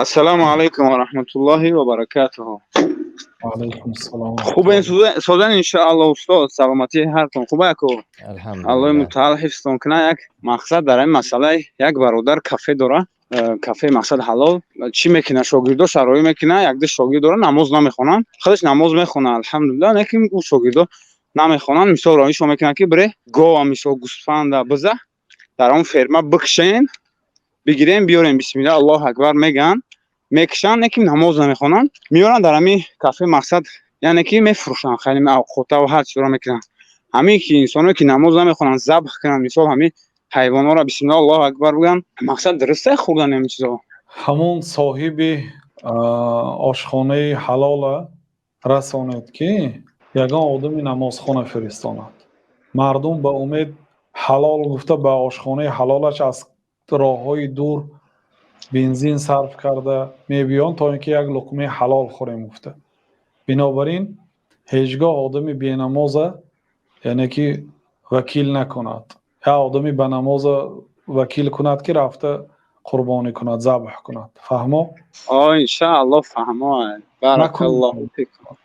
Ассалому алайкум ва раҳматуллоҳи ва баракатуҳу. Алайкум ассалом. Хубен, созан, иншоалло, устод, саломатии ҳартон хуба яко. Аллоҳи мутаал ҳифзтон кунад. Як мақсад дар ин масъала: як бародар кафе дора, кафе мақсад ҳалол чӣ мекунад, шогирдо шароӣ мекунад. Якду шогирд дора, намоз намехонанд. Худаш намоз мехонад, алҳамдулиллаҳ, лекин ӯ шогирдо намехонанд. Мисол, роишо мекунад, ки бире гова, мисол, гӯсфанда, биза дар он ферма бикшен, бигирем, биёрем, бисмилла, Аллоҳу акбар мегӯянд, мекушанд, лекин намоз намехонанд. Меоранд дар ҳамин кафе, мақсад, яъне ки мефурӯшанд, хеле авқотаву ҳар чизро мекунанд. Ҳамин ки инсоное ки намоз намехонанд, забҳ кунанд, мисол, ҳамин ҳайвонҳоро бисмилла, Аллоҳу акбар бигӯянд, мақсад, дуруста хӯрдани ҳамин чизҳо? Ҳамон соҳиби ошхонаи ҳалола расонед, ки ягон одами намозхона фиристонад. Мардум ба умед ҳалол гуфта ба ошхонаи ҳалолаш аз роҳҳои дур бензин сарф карда мебиёнд, то ин ки як луқмаи ҳалол хӯрем гуфта. Бинобар ин ҳеҷ гоҳ одами бенамоза, яъне ки, вакил накунад. Як одами ба намоза вакил кунад, ки рафта қурбонӣ кунад, забҳ кунад. Фаҳмо? Иншаалло, фаҳмо, баракаллоҳу фикум.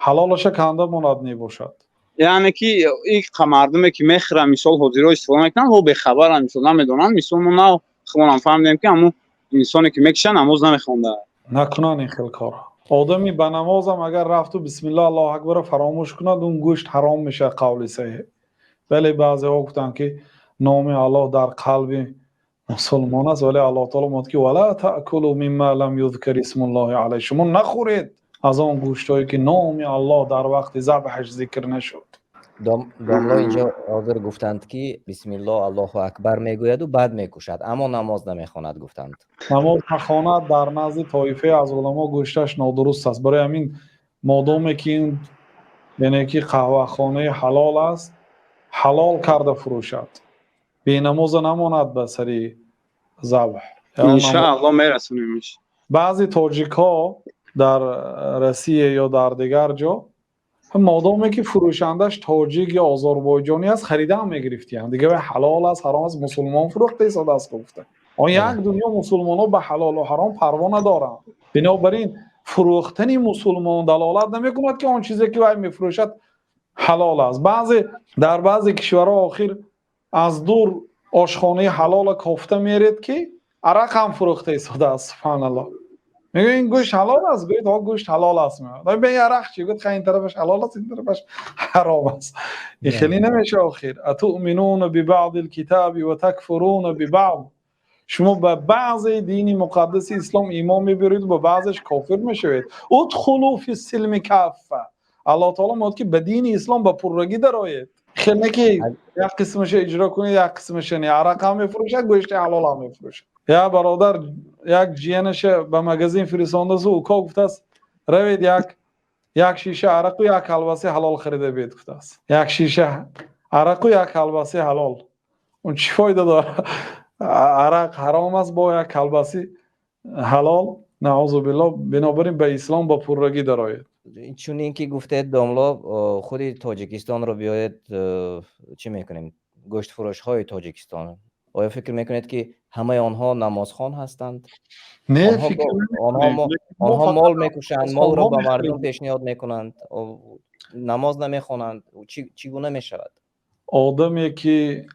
Ҳалолаша канда монад мебошад. Яъне ки ин мардуме ки мехӯранд, мисол, ҳозиро истифода мекунанд, ҳо бехабаранд, мисол, намедонанд. Мисол, мо нав худмонам фаҳмидем, ки ҳамун инсоне ки мекушад, намоз намехонда. Накунанд ин хел корро. Одами ба намозам агар рафту бисмилла, Аллоҳу акбарро фаромӯш кунад, он гӯшт ҳаром мешавад, қавли саҳеҳ. Вале баъзеҳо гуфтанд, ки номи Аллоҳ дар қалби мусулмон аст, вале Аллоҳ таоло мегӯяд, ки ولا تأكلوا مما لم يذكر اسم الله عليه, шумо нахӯред аз он гӯштҳое, ки номи Аллоҳ дар вақти забҳаш зикр нашуд. Домло, инҷо ҳозир гуфтанд, ки бисмилло, Аллоҳу акбар мегӯяду баъд мекушад, аммо намоз намехонад, гуфтанд. Намоз нахонад, дар назди тоифае аз уламо гӯшташ нодуруст аст. Барои ҳамин, модоме ки ин, яъне ки, қаҳвахонаи ҳалол аст, ҳалол карда фурӯшад, бенамоза намонад ба сари забҳ. Иншаалло, мерасонемш. Баъзе тоҷикҳо дар Россия ё дар дигар ҷо, модоме ки фурӯшандааш тоҷик ё озарбойҷонӣ аст, харидаам мегирифтиянд. Дига вай ҳалол аст, ҳаром аст, мусулмон фурӯхта истодааст, гуфта. Он як дунё мусулмонҳо ба ҳалолу ҳаром парво надоранд. Бинобар ин фурӯхтани мусулмон далолат намекунад, ки он чизе, ки вай мефурӯшад, ҳалол аст. Баъзе дар баъзе кишварҳо охир аз дур ошхонаи ҳалола кофта меред, ки арақ ҳам фурӯхта истодааст. Субҳаналлоҳ. Мегӯяд: «Ин гӯшт ҳалол аст?» Гӯяд: «Ҳо, гӯшт ҳалол аст». Мегӯяд: «Ин арақ чӣ?» Гӯяд: «Ха, ин тарафаш ҳалол аст, ин тарафаш ҳаром аст». Ин хеле намешавад охир. أتؤمنون ببعض الكتاب وتكفرون ببعض. Шумо ба баъзе дини муқаддаси ислом имон мебиёред, ба баъзеш кофир мешавед. ادخلوا في السلم كافة. Аллоҳ таоло мегӯяд, ки ба дини ислом ба пуррагӣ дароед. Хел не, ки як қисмаша иҷро кунед, як қисмаша не. Арақ ҳам мефурӯшад, гӯшти ҳалол ҳам мефурӯшад. Як бародар як ҷиянаша ба магазин фиристондаасу уко гуфтааст: «Равед, як шиша арақу як колбаси ҳалол харида биед», гуфтааст. Як шиша арақу як колбаси ҳалол, он чӣ фоида дорад? Арақ ҳаром аст бо як колбаси ҳалол, наъузу биллоҳ. Бинобар ин ба ислом ба пуррагӣ дароед. Чунин ки гуфтед, домло, худи Тоҷикистонро биёед, чӣ мекунем, гӯштфурӯшҳои Тоҷикистон, оё фикр мекунед, ки ҳамаи онҳо намозхон ҳастанд? Не. Онҳо мол мекушанд, молро ба мардум пешниҳод мекунанд, намоз намехонанд. Чӣ гуна мешавад? Одаме ки,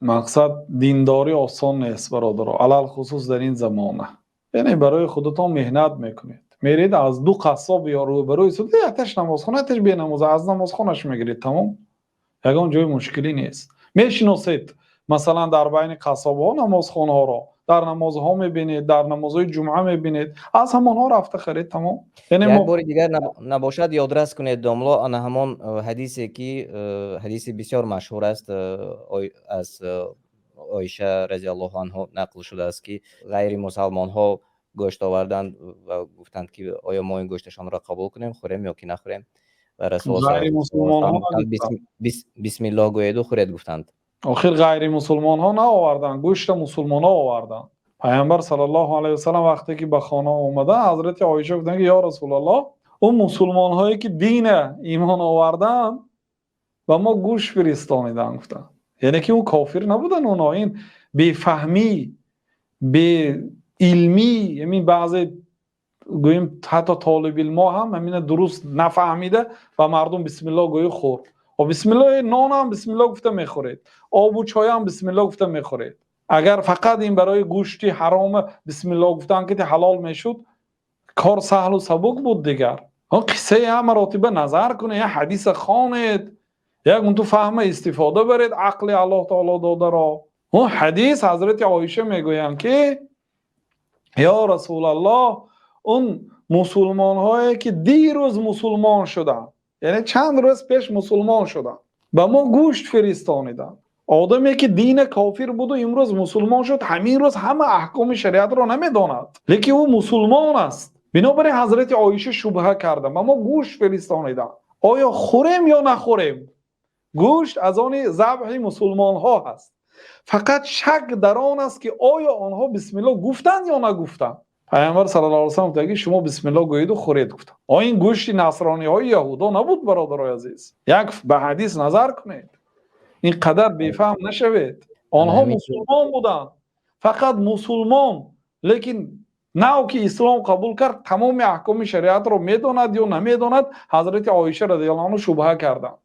мақсад, диндорӣ осон нест, бародаро, алалхусус дар ин замона. Яъне барои худатон меҳнат мекунед, меред, аз ду қассоб ё рӯбарӯи суд, якташ намозхона, якташ бенамоза, аз намозхонаш мегиред, тамом. Ягон ҷои мушкилӣ нест. Мешиносед, масалан, дар байни қассобҳо намозхонҳоро дар намозҳо мебинед, дар намозҳои ҷумъа мебинед, аз ҳамонҳо рафта харед, тамом. Яъне як бори дигар набошад, ёдрас кунед, домло, ана ҳамон ҳадисе, ки ҳадиси бисёр машҳур аст, аз Оиша разиаллоҳу анҳо нақл шудааст, ки ғайри мусалмонҳо гӯшт оварданд ва гуфтанд, ки оё мо ин гӯшташонро қабул кунем, хӯрем ё ки нахӯрем, ва Расул бисмиллоҳ гӯеду хӯред гуфтанд. Охир ғайримусулмонҳо наоварданд гӯшта, мусулмонҳо оварданд. Пайғамбар саллаллоҳу алайҳи васаллам вақте ки ба хона омада, ҳазрати Оиша гуфтанд, ки ё Расулаллоҳ, он мусулмонҳое, ки дина имон оварданд, ба мо гӯшт фиристониданд, гуфтанд. Яъне ки ӯ кофир набуданд онҳо. Ин бефаҳмӣ, бе Илмӣ, ҳамин баъзе гӯем, ҳатто толибилмо ҳам ҳамина дуруст нафаҳмида ба мардум бисмиллоҳ гӯй, хӯр. О, бисмиллоҳ, нон ҳам бисмиллоҳ гуфта мехӯред, обу чой ҳам бисмиллоҳ гуфта мехӯред. Агар фақат ин барои гӯшти ҳаром бисмиллоҳ гуфтан ки ҳалол мешуд, кор саҳлу сабук буд. Дигар он қиссаи ҳама ротиба назар кунед, як ҳадиса хонед, як унту фаҳма истифода баред, ақли Аллоҳ таоло додаро. Он ҳадис, ҳазрати Оиша мегӯянд ки: ё Расулаллоҳ, он мусулмонҳое ки дирӯз мусулмон шуданд, яъне чанд рӯз пеш мусулмон шуданд, ба мо гӯшт фиристониданд. Одаме ки дина кофир буду имрӯз мусулмон шуд, ҳамин рӯз ҳама аҳкоми шариатро намедонад, лекин ӯ мусулмон аст. Бинобар ин ҳазрати Оиша шубҳа карда: ба мо гӯшт фиристониданд, оё хӯрем ё нахӯрем? Гӯшт аз они забҳи мусулмонҳо ҳаст, фақат шак дар он аст ки оё онҳо бисмиллоҳ гуфтанд ё нагуфтанд. Пайғамбар саллаллоҳу алайҳи васаллам гуфтанд ки шумо бисмиллоҳ гӯед ва хӯред, гуфтанд. О, ин гӯшти насрониҳои яҳудо набуд, бародарони азиз. Як ба ҳадис назар кунед, ин қадар бефаҳм нашавед. Онҳо мусулмон буданд, фақат мусулмон, лекин нав ки ислом қабул кард, тамоми аҳкоми шариатро медонад ё намедонад? Ҳазрати Оиша радиаллоҳу анҳу шубҳа карданд.